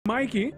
Mikey,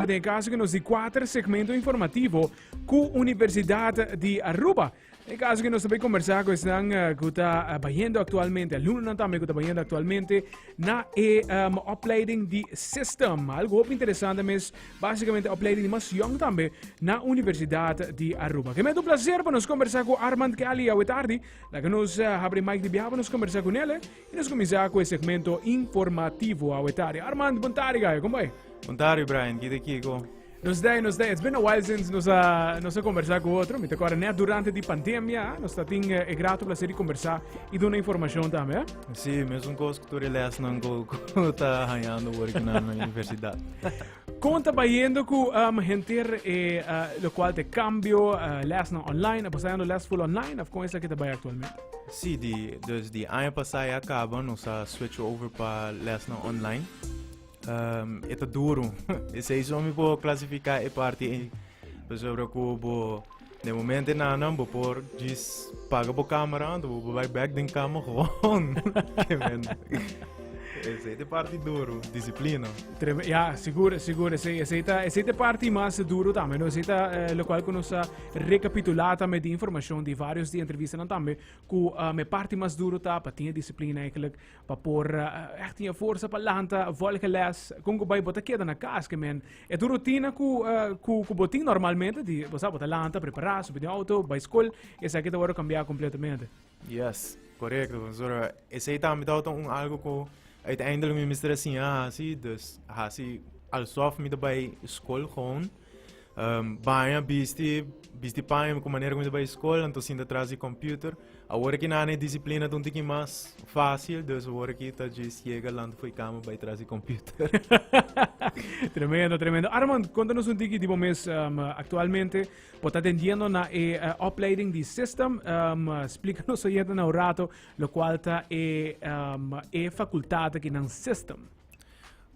den caso cu nos di cuater segmento informativo cu Universidad di Aruba. Den caso cu nos ta bay conversa cu esnan eh, cu ta eh, bayendo actualmente, alumnonan tambe cu ta bayendo actualmente na e um, opleiding di system. Algo hopi interesante mes, basicamente opleiding di mas jong tambe na Universidad di Aruba. Que met un placer pa nos conversa cu Armand Kelly awe tardi. Laga nos uh, habri mic di biaha pa nos conversa cu nele. I nos kuminsá ku e segmento informativo awe tardi. Armand, bon tardi gayo, kon bai? Bon tardi Brian, kita kiko? Nos dai, nos dai. It's been a while since nos a, nos a conversá ku otro. Mi ta kòrda net durante di pandemia, nos ta tin eh, e grato placer di conversá i duna informashon tambe, eh? Sí, mesun kos ku tur e lesnan ku, ku ta hañando wor ku na universidat. Kon ta bayendo ku um, henter e uh, lokual te kambio, uh, lesnan online, a pasando les full online, of kon esaki ta bai aktualmente? Sí, di, dus di aña pasá ya kaba nos a switch over pa lesnan online. Um, e ta duro. Esei so mi por klasifiká e parti ei. Pasobra ku bo De momento nanan bo por djis paga bo camera anto bo bai back den cama gewoon. Esei ta parti duro, disciplina. Treme, ja, sigur, sigur. Esei, esei ta, esei ta parti mas duro tambe, no? Esei ta eh, locual cu nos a recapitula tambe di informacion di varios di entrevistanan tambe, cu um, e parti mas duro ta pa tin e disciplina eigenlijk, Pa por echt tin e forsa pa lanta, volge les, con cu bay bo ta keda na cas, ke men e tu rutina cu cu cu bo tin normalmente di bo sa bo ta lanta, prepara, subi den auto, bay school, esaki ta worde cambia completamente. Yes, correcto. Pasobra esey tambe tabata un algo cu uiteindelijk mi mester a siña haci, dus haci alsof mi ta bay school gewoon. Baña, bisti, bisti paña cu manera cu mi ta bay school, anto sinta tras di computer. Awor aki nan e disciplina ta un tiki mas fácil, dus awor aki ta djis yega lanta fo'i kama bai tras di computer. Tremendo, tremendo. Armand, konta nos un tiki di bo mes um, actualmente bo ta atendiendo na e uh, opleiding di system. Um, splika nos oyente na un rato lo cual ta e, um, e facultad aki nan system.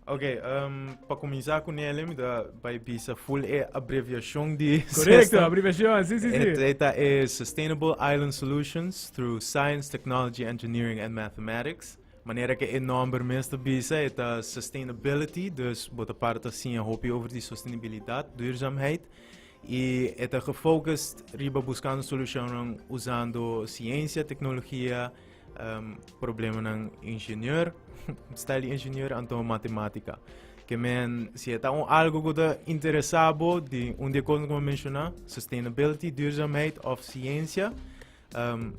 Ok, um, pa kuminsá ku nele, mi ta bai bisa full e abreviashon di Correcto, abreviashon, sí, sí, sí. E ta e Sustainable Island Solutions through Science, Technology, Engineering and Mathematics. Manera ke e nomber mes ta bisa, e ta sustainability, dus bo ta parta siña hopi over di sostenibilidad, duurzaamheid. I e ta gefocust riba buscando solucionnan usando ciencia, tecnologia, um, problemanan ingenieur, stijl di ingenieur, anto matematica. Ke men, si e ta un algo ku ta interesa bo, di un di e kosnan ku mi a menshoná, sustainability, duurzaamheid of ciencia, um,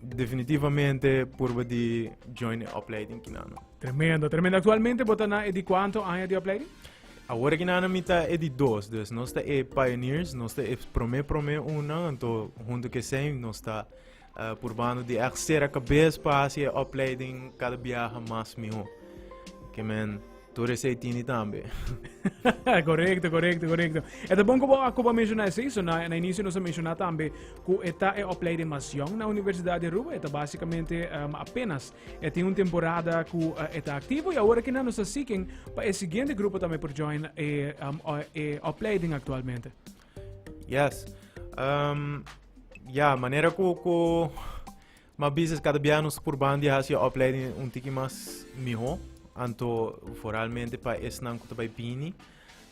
definitivamente purba di join e opleiding kinano. Tremendo, tremendo. Actualmente bo ta na e di cuanto aña di opleiding? Awor kinano mi ta e di dos, dus nos ta e pioneers, nos ta e prome prome unan, anto hunto ke esei nos ta Purbando di echt sera kabes pa hasi e opleiding kada biaha mas mihó. Ke men tur esei tini tambe. Korekto, korekto, korekto. E ta bon ku bo a ku bo a menshoná esei. So na na inisio nos a menshoná tambe ku e ta e opleiding mas yòn na Universidat di Aruba. E ta basikamente um, apenas e tin un temporada ku eh, e ta aktivo i awor aki nan nos ta seeking pa e siguiente grupo tambe por join e, um, e opleiding aktualmente. Yes. Um, ja, manera ku ku ma business kada bia nos purban di hasi opleiding un tiki mas miho. Anto vooralmente pa esnan ku ta bai bini.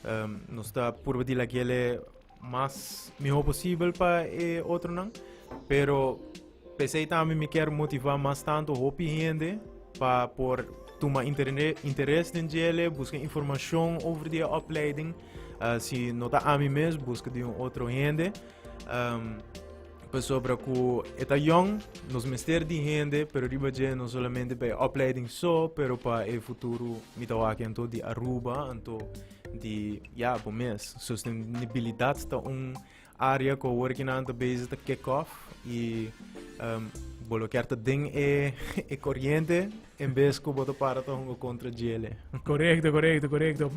Um, nos ta purba di laguele mas miho posibel pa e otronan. Pero P'esei tambe mi kier motivá mas tantu hopi hende pa por tuma interes den djele, buska informashon over di e opleiding. Si no ta ami mes, buska di un otro hende. Pasobra ku e ta yòn, nos mester di hende, pero riba dje no solamente pa e opleiding so, pero pa e futuro mi ta wak anto di Aruba, anto di, ya, bo mes. Sostenibilidat ta un Area ku awor ki nan ta bezig ta kick off i um, bo lo kier ta den e, e koriente en bes ku bo ta para ta hunga kontra djele. Korekto, korekto, korekto.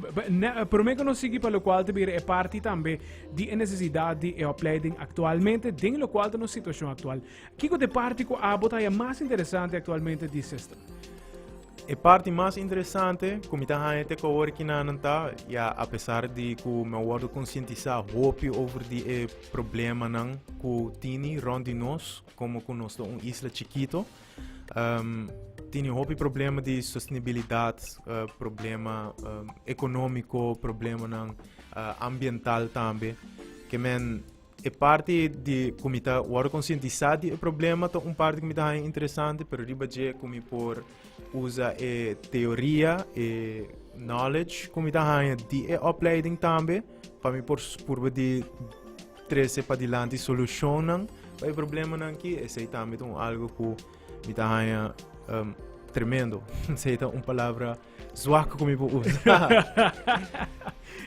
Promé ku nos sigui pa lokual ta bira e parti tambe di e nesesidat di e opleiding aktualmente den lokual ta nos situashon aktual. Kiko ta e parti ku abo ta haya mas interesante aktualmente di system? E parti mas interesante ku mi ta haña te ku awor kinanan ta, ya apesar di ku mi a wòrdu konsientisá hopi over di e problemanan ku tini rònt di nos, komo ku nos ta un isla chikito. Tin hopi problema di sostenibilidad, problema economico, problemanan ambiental tambe. Ke men e parti di ku mi ta wòrdu konsientisá di e problema ta un parti ku mi ta haña interesante, pero riba dje ku mi por usa e teoria, e knowledge ku mi ta haña di e opleiding tambe, pa mi por purba di trese padilanti solushonnan pa e problemanan aki, esei tambe ta un algu ku mi ta haña tremendo. Esei ta un palabra zwak ku mi por usa.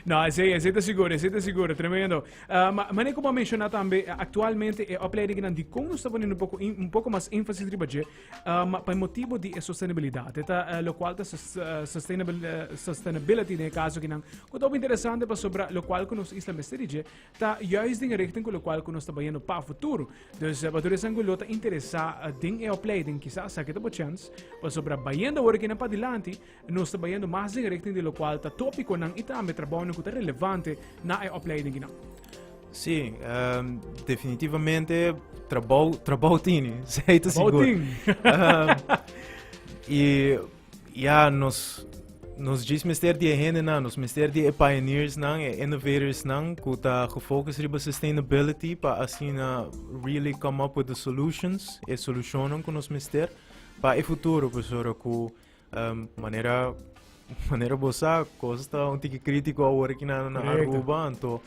No, esei ta sigur, esei ta sigur, tremendo. Ma manera ku bo a menshoná tambe, aktualmente e opleidingnan dikon nos ta poniendo un poko un poko mas énfasis riba dje, pa e motibu di e sostenibilidat. E ta lokual ta sustainable sustainability den e kaso akinan, ku ta hopi interesante pasobra lokual ku nos isla mester di dje ta juist den e richting ku lokual ku nos ta bayendo pa futuro. Dus pa tur esnan ku lo ta interesá den e opleiding kisas esaki ta bo chèns, pasobra bayendo awor akinan padilanti nos ta bayendo mas den e richting di lokual ta tópikonan i tambe trabounan ku ta relevante na e opleiding akinan. Sí, definitivamente trabou, trabou tini, esei ta Trabou sigur. tin. I ja, nos, nos djis mester di e hendenan, nos mester di e pioneersnan, e innovatorsnan ku ta gefocus riba sustainability pa asina really come up with the solutions, e solushonnan ku nos mester pa e futuro, pasobra ku Manera manera bo sa, kos ta un tiki kritiko awor aki na na Aruba, anto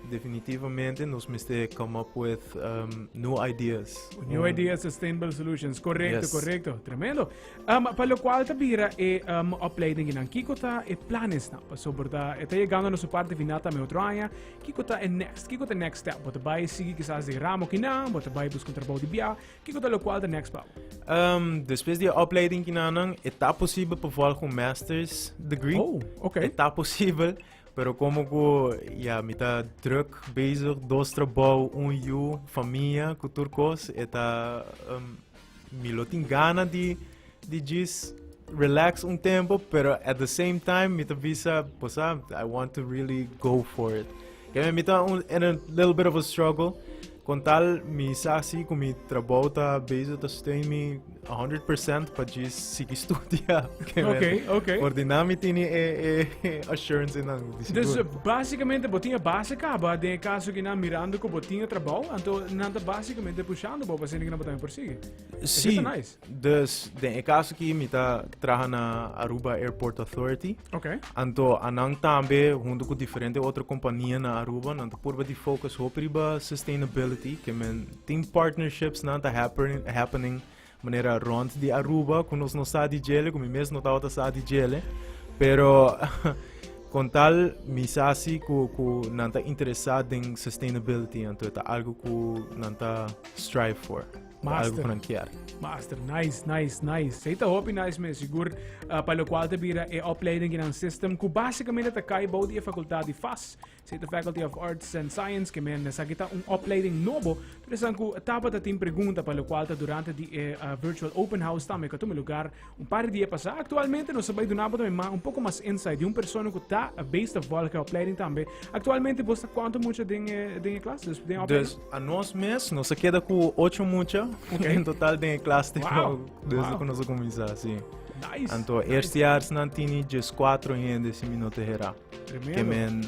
definitivamente nos mester come up with new ideas. New ideas, sustainable solutions. Correcto, correcto. Tremendo. Pa lo cual ta bira e opleiding nan, kiko ta e planes nan? Pasobra ta e ta yegando na su parte final tambe otro aña. Kiko ta e next? Kiko ta e next step? Bo ta bai sigui kisas den ramo kinan? Bo ta bai buska un trabou di bia? Kiko ta lokual ta next pa bo? Despues di e opleiding kinanan, e ta posibel pa volg un master's degree. Oh, ok. E ta posibel, pero como ku ya mi ta druk bezig, dos trabou, un yu, famia, ku tur kos, e ta mi lo tin gana di di djis relax un tempo, pero at the same time mi ta bisa, bo sa, I want to really go for it. Keme mi ta un in a little bit of a struggle. Con tal mi sa si cu mi trabou ta bezig ta steun mi 100% pa djis sigui studia. Keme Ok. Por di nan mi tini e assurance nan, di Dus sigur. basicamente bo tin e base caba den e caso ki nan mirando cu bo tin e trabou, anto nan ta basicamente pushando bo pa asina ki nan bo tambe por sigui. Sí, ta nice. Dus den e caso aki mi ta traha na Aruba Airport Authority. Anto anan tambe hunto cu diferente otro compania na Aruba nan ta purba di focus hopi riba sustainability ke men tin partnerships nan ta happening manera rond di Aruba cu nos no sa di djele cu mi mes no tabata sa di djele pero con tal mi sa si cu cu nan ta interesa den sustainability anto e ta algo cu nan ta strive for. Master. Algo ku nan kier. Master, nice, nice, nice. Ei ta hopi nice mes, sigur pa lokual ta bira e opleiding in system ku basikamente ta kai bou di e fakultat di FAS. Sei ta Faculty of Arts and Science, ke men esaki ta un opleiding nobo. Tur esnan ku tabata tin pregunta pa lokual ta durante di e virtual open house tambe ku a tuma lugar un par di dia pasá. Aktualmente nos ta bai duna bo tambe un poko mas insight di un persona ku ta bezig ta volg e opleiding tambe. Aktualmente bo sa kuantu mucha den e den e klas? Dus den e opleiding? Dus anos mes nos a keda ku ocho mucha en total den e klas desde ku nos a kuminsá, sí. Nice. Anto eerstejaarsnan tini djeskuatro hende si mi no ta herá. Tremendo. Ke men,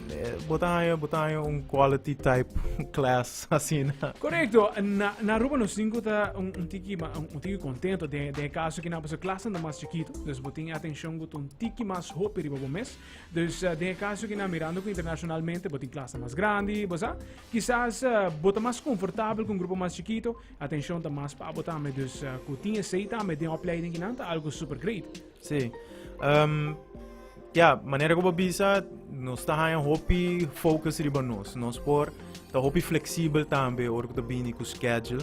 bo ta haña, bo ta haña un quality type class asina. Correcto. Na Aruba nos tin cu ta un tiki ma, un tiki contento den, den e caso ki nan pasobra klasnan ta mas chikito. Dus bo tin e atencion cu ta un tiki mas hopi riba bo mes. Dus den e caso ki nan mirando cu internacionalmente bo tin klasnan mas grandi, bo sa. Kisas bo ta mas confortabel cu un grupo mas chikito, atencion ta mas pa bo tambe. Dus cu tin esey tambe den opleiding ki nan ta algo super great. Sí. Ja, manera ku bo bisa, nos ta haña hopi focus riba nos. Nos por ta hopi flexibel tambe ora ku ta bini ku schedule.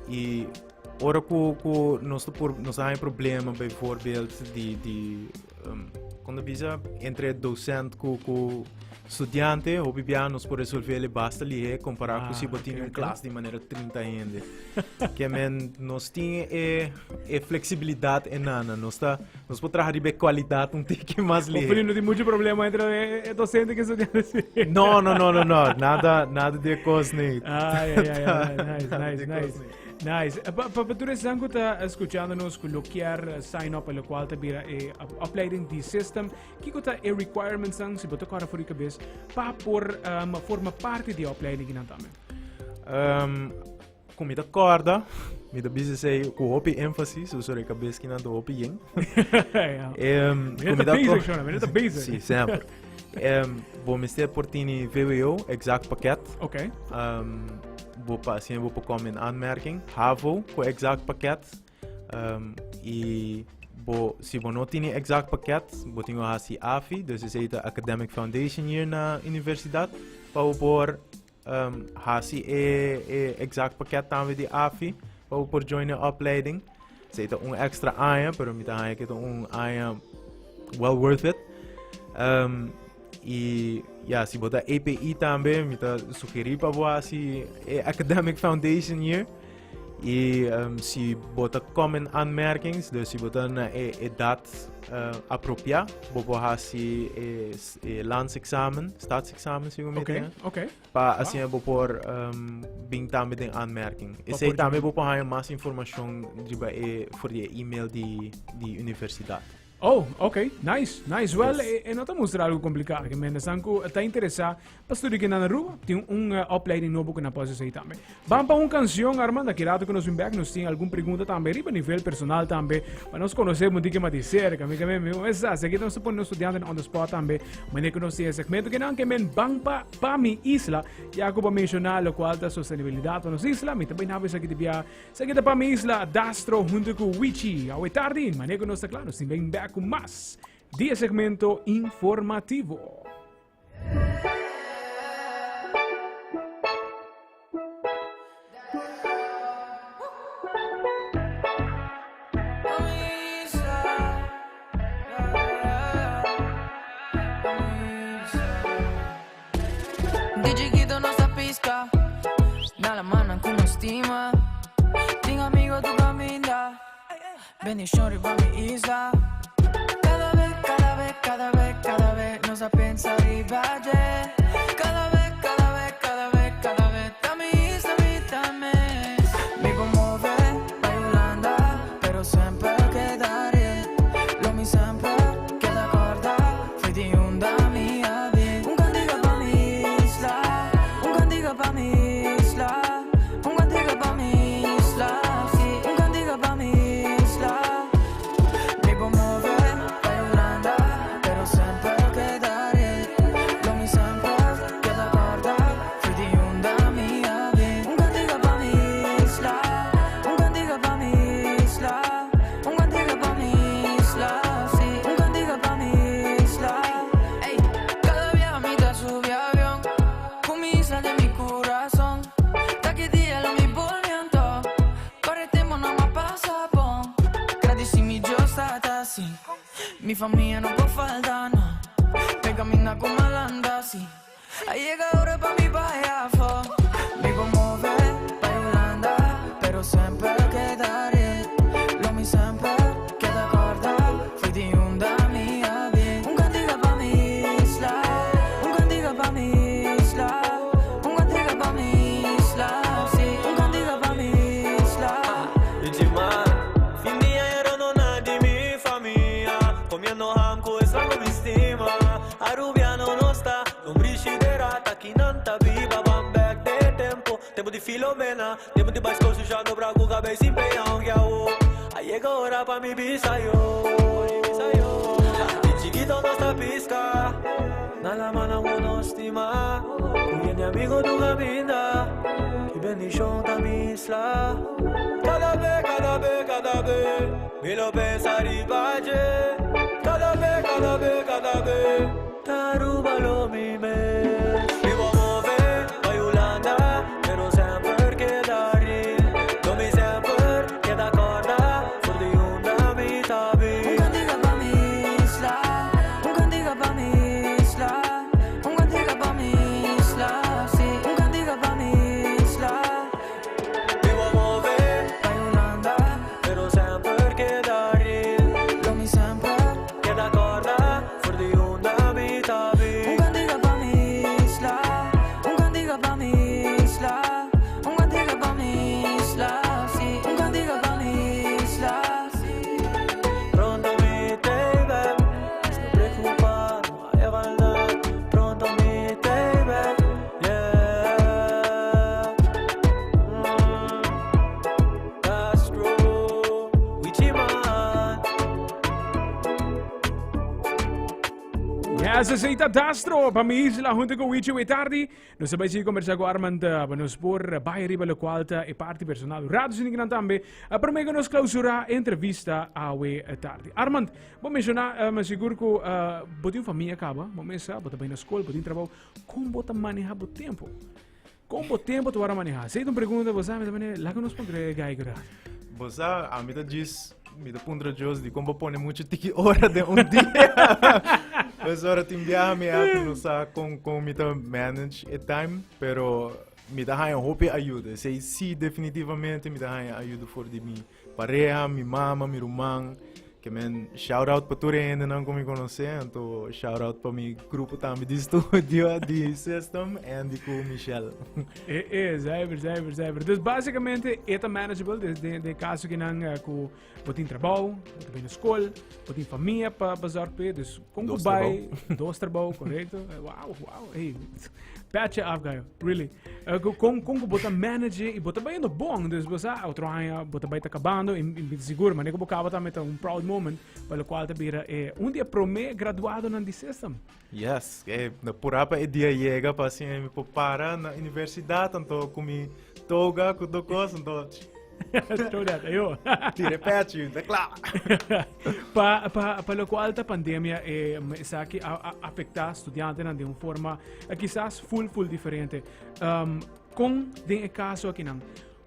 I ora ku nos ta por nos ta haña problema bijvoorbeeld di kon ta bisa entre docent ku studiante, hopi bia nos por resolvele basta lihé kompará ku si bo tini un klas di manera 30 hende. Ke men nos tin e flexibilidad enana. Nos ta nos por traha riba e kwalidat un tiki mas lihé. Hopefully no tin mucho problema entre e docente ku e studiante si. No, no, no, no, no. Nada, nada di e kos ni. Ai, ai, ai, ai, nice, nice, nice. Nice. Pa tur esnan ku ta escuchando nos ku lo kier sign up, lo cual ta bira e opleiding di system, kiko ta e requirements nan, si bo ta kora for di kabes, pa por forma parti di e opleiding kinan tambe? Ku mi ta kòrda, mi ta bisa esei ku hopi énfasis, pasobra e kabes kinan ta hopi yen. Ja. Ku mi ta Basic, Shona, mi ta basic. Sí, semper. Bo mester por tini VWO, exact pakket. Bo pa asina bo por kom in aanmerking. HAVO ku exact pakket. I bo, si bo no tini exact pakket, bo tin ku hasi AFI, dus esei ta Academic Foundation Year na universidat, pa bo por hasi e exact pakket tambe di AFI, pa bo por join e opleiding. Esei ta un extra aña, pero mi ta haña ke ta un aña well worth it. I ya, si bo ta EPI tambe, mi ta sugerí pa bo hasi e Academic Foundation Year. I si bo ta kom in aanmerkings, dus si bo ta na e edad apropiá, bo por hasi e landsexamen, staatsexamen, si mi tin. Pa asina bo por bin tambe den aanmerking. Esei tambe bo por haña mas informashon riba e for di e email di universidat. Oh, ok, nice, nice. Well, e no ta mustra algo complica. Ke men esnan ku ta interesa pa studia aki na Aruba, tin un opleiding nobo ku nan por haci esei tambe. Ban pa un cancion, Armand, aki rato ku nos bin bek, nos tin algun pregunta tambe riba nivel personal tambe, pa nos conoce un tiki mas di cerca. Mi ke men, mi sa, esaki nos ta pone nos studiantenan on the spot tambe, manera ku nos tin e segmento kinan, ke men ban pa Pa Mi Isla, ya ku bo a menciona locual ta sostenibilidad pa nos isla, mi ta bay nabo esaki di bia. Esaki ta Pa Mi Isla, Dastro hunto cu Wichi. Awe tardi, mane cu nos ta cla, nos tin ben bek cu mas di e segmento informativo. Di chiquito nos a pisca Na la mano cu nos stima Tin amigo tu caminda Bendición riba mi isla Cada vez, cada vez, cada vez, cada vez Nos a pensa riba dje Cada vez, cada vez, cada vez, cada vez Ta mi isla, mi ta mes Mi por move pa Hulanda Pero semper kedaré Lo mi semper keda corda Fui di unda mi a bin Un cantiga pa mi isla Un cantiga pa mi isla Un cantiga pa mi isla Sí, un cantiga pa mi isla Mi por move pa Hulanda Pero semper kedaré Lo mi semper keda corda Fui di unda mi a bin Un cantiga pa mi isla Un cantiga pa mi isla Un cantiga pa mi isla Sí, un cantiga pa mi isla Ey, cada biaha mi ta subi avion Cu mi isla den mi curazon Ta ki dia lo mi bolbe anto Corre tempo no mas pasa bon Gradici mi Dios tata si Mi famia no por falta no Me camina cu malanda si A yega ora pa mi bai afo Mi por move bai Hulanda Pero semper kedaré Lo mi semper keda corda Fui di unda mi a bin Un cantiga pa mi isla Un cantiga pa mi isla Un cantiga pa mi isla Si, un cantiga pa mi isla. Ichiman, fin di aña rondona di mi famia Comiendo ham cu esnan cu mi stima Arubiano nos ta, un brishidera ta kinan ta biba ban bek den tempo Tempo di Filomena, tempo di bai skol sushando bra ku kabei sin peña aunke awo a yega ora pa mi bisa yo Di chikito nos ta piska, na lama nan ku nos stima Ku yende amigo tur kaminda, ki bendishon ta mi isla Kada be, kada be, kada be, mi lo pensa riba dje Kada be, kada be, kada be, ta Aruba lo mi mes Mi bo move bai Hulanda, pero semper keda ri Lo mi semper keda corda, for di unda mi ta bin Un cantiga pa mi isla, un cantiga pa mi isla, un cantiga pa mi isla, sí, un cantiga pa mi isla. Mi bo move bai Hulanda, pero semper keda ri Lo mi semper keda corda, for di unda mi. Yes, esey ta Dastro pa mi isla hunto cu Wichi we tardi. Nos ta bay sigui conversa cu Armand pa nos por bay riba locual ta e parti personal. Rato sin gran tambe. Prome cu nos clausura entrevista awe tardi. Armand, bo menciona um, sigur cu bo tin famia caba, bo mesa, bo ta bay na school, bo tin trabou. Con bo ta maneha bo tempo? Con bo tempo ta wara maneha? Esey ta un pregunta, bo sa, mi ta mane, laga nos puntra e guy cu rato. Bo sa, a mi ta djis, mi ta puntra Dios di con bo pone mucho tiki ora den un dia. Pues ora tin biaha mi a no sa con mi ta manage e time, pero mi ta haña hopi ayuda. Esey sí definitivamente mi ta haña ayuda for di mi pareha, mi mama, mi ruman. Ke men shout out pa tur e hendenan ku mi konosé, anto shout out pa mi grupo tambe di studio di System, Andy ku Michelle. E, e, zuiver, zuiver, zuiver. Dus basicamente e ta manageable de, de, de caso que nan eh, ku bo tin trabou, bo ta na school, bo tin famia pa pa zorg pe, dus kon ku Dos bai, dos trabou, correcto. Eh, Wow, hey. Petje af, guy. Really. Uh, kon kon ku bo ta manage i bo ta bayendo bon, dus bo sa otro aña bo ta bai ta kabando i, i sigur, manera ku bo kaba tambe ta un proud moment, pa lo cual ta bira eh, un di e prome graduadonan di system. Yes, na pura pa e dia yega pa asina mi por para na universidad, anto ku mi toga ku tur kos, anto Throw that, ayo. tira e pèchi, ta kla. Pa locual ta pandemia, esaki a afecta studiantenan den un forma kisas full full diferente. Con den e caso akinan,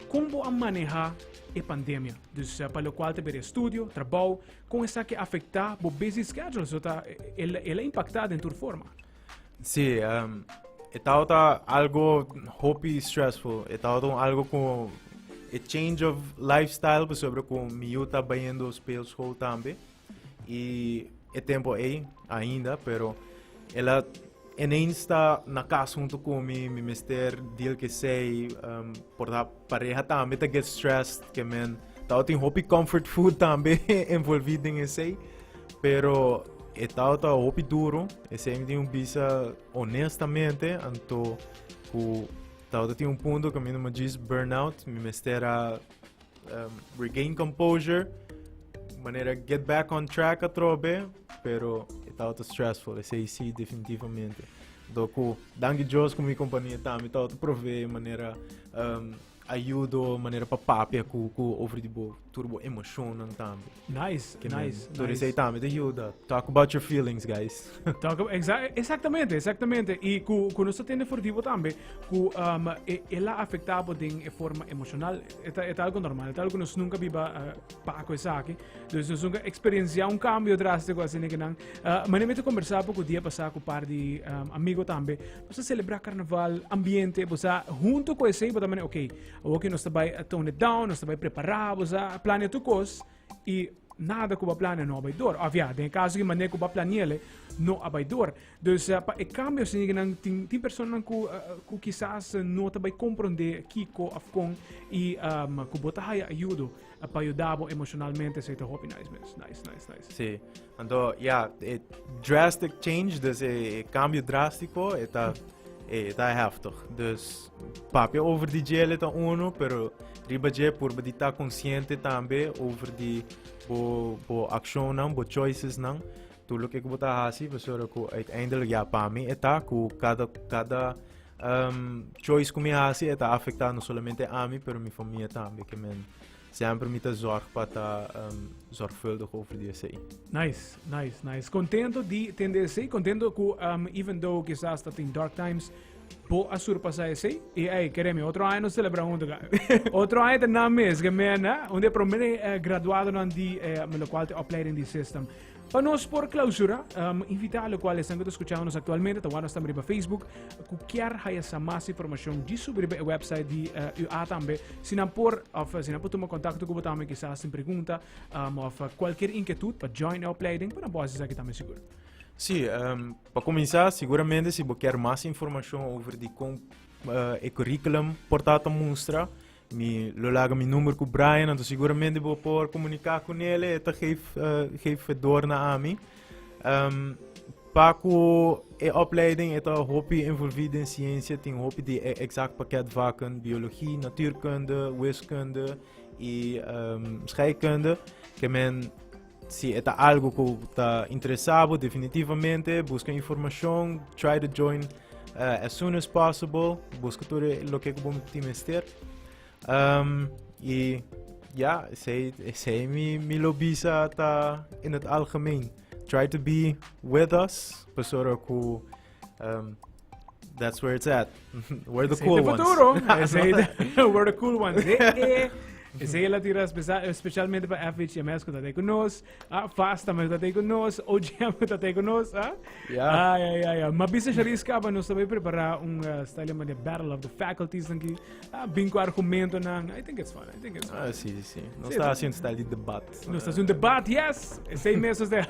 con bo a maneha e pandemia? Dus pa locual ta bira estudio, trabou, con esaki a afecta bo busy schedule? So ta, el a impacta den tur forma. Sí, e tabata algo hopi stressful. E tabata un algo ku e change of lifestyle pasobra ku mi yu ta bayendo speelschool tambe. I e tempo ei ainda, pero el a ineens ta na kas hunto ku mi, mi mester deal ku esei, por ta pareha tambe ta get stressed, ke men tabatin hopi comfort food tambe envolvi den esei. Pero e tabata hopi duro, esei mi tin un bisa honestamente, anto ku tabata tin un punto ku mi no djis burnout, mi mester a regain composure, manera get back on track atrobe, pero e tabata stressful, esei si definitivamente. Do ku danki Dios ku mi kompania tambe tabata provee manera ayudo, manera pa papia ku over di bo tur bo emocionnan tambe. Nice, Ke men, nice, tur nice. esei tambe ta yuda. Talk about your feelings, guys. Talk about, exactamente, exactamente. Y ku nos ta tende for di bo tambe, ku el a afecta bo den e forma emocional, e ta algo normal, e ta algo ku nos nunca biba pa ku esaki. Dus nos nunca experiencia un cambio drástico asina ke nan. Manera mi ta conversa poco dia pasá ku par di amigo tambe, Nos ta celebra carnaval, ambiente, bo sa, hunto cu esey bo ta mane, ok, awor que nos ta bay tone it down, nos ta bay prepara, bo sa, planea tur cos, y nada cu bo a planea no a bay door. Of ya, den e caso ki mane cu bo a planeele, no a bay door. Dus pa e cambio asina ki nan tin, tin personanan cu kisas no ta bay compronde kico of con, y cu bo ta haya ayudo pa yuda bo emocionalmente, esey ta hopi nice mes. Nice, nice, nice. Sí. Anto, ja, e drastic change, dus e cambio drástico, e ta, e ta heftig. Dus papia over di djele ta uno, pero riba dje purba di ta consciente tambe over di bo, bo accionnan, bo choicesnan, tur loke ku bo ta hasi, pasobra ku uiteindelijk, ja, pa mi e ta ku cada choice ku mi hasi e ta afecta no solamente ami, pero mi famia tambe, ke men Semper mi ta zorg pa ta zorgvuldig over di esei. Nice, nice, nice. Contento di tende esei, contento cu even though kisas ta tin dark times, bo a surpasa esei. Y ey, keremi, otro aña nos celebra hunto ka. Otro aña ta nan mes, ke men, eh? Un di e prome graduadonan di locual ta e opleiding di system. Pa nos por clausura, invita locual esnan cu ta scuchando nos actualmente, ta wak nos tambe riba Facebook, cu kier haya sa mas informacion, djis subi riba e website di UA tambe. Si nan por, of si nan por tuma contacto cu bo tambe, kisas tin pregunta, of cualkier inquietud pa join e opleiding, pa nan por haci esaki tambe sigur. Sí, pa cuminsa, siguramente si bo kier mas informacion over di con e curriculum por ta ta mustra, Mi lo laga mi number ku Brian, anto seguramente bo por komuniká ku nele, e ta geef, geef het door na ami. Pa ku e opleiding e ta hopi envolví den siensia, tin hopi di e exact pakketvakken, biologie, natuurkunde, wiskunde i scheikunde. Ke men. Si e ta algo cu ta interesa bo, definitivamente busca informacion, try to join as soon as possible, busca tur loke cu bo tin mester. Y ja, esey, esey mi, mi lo bisa ta in het algemeen. Try to be with us, pasobra cu that's where it's at. We're the cool ones. Futuro. Esey we're the cool ones. Esey la tira especialmente pa FHMS cu ta cu nos. Ah, FAST tambe ta cu nos. OGM ta cu nos. Ah? Yeah. Ay, ay, ay, ay. Ma bisa Sharice caba nos tambe prepara un style de Battle of the Faculties aki. Ah, bin cu argumento nan. I think it's fun. I think it's fun. Ah, si, si. Nos Si, ta haciendo style di debat. Nos ta haciendo un debate, yes! 6 meses de.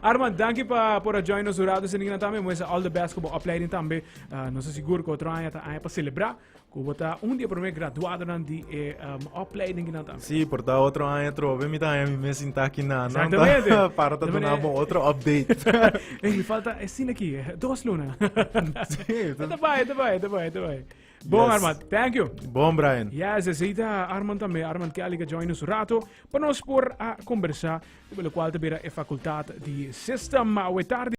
Armand, danki pa por a join nos un rato. Sinigina tambe, muestra all the best cu bo opleiding tambe. Nos ta sigur cu otro aña ta aña pa celebra. Cu bo ta un di e prome graduadonan di e opleiding nan tambe. Si, por ta otro aña trobe mi ta aña mi mes sinta aki na. Exactamente. Para ta duna bo otro update. Ey, mi falta esina aki, 2 luna. Si, Ta bai, ta bai, ta bai, ta bai. Bon, Armand, thank you. Bon, Brian. Yes, esey ta Armand tambe. Armand Kelly a join nos rato pa nos por a conversa, lo cual ta bira e facultad di System. Awe tardi.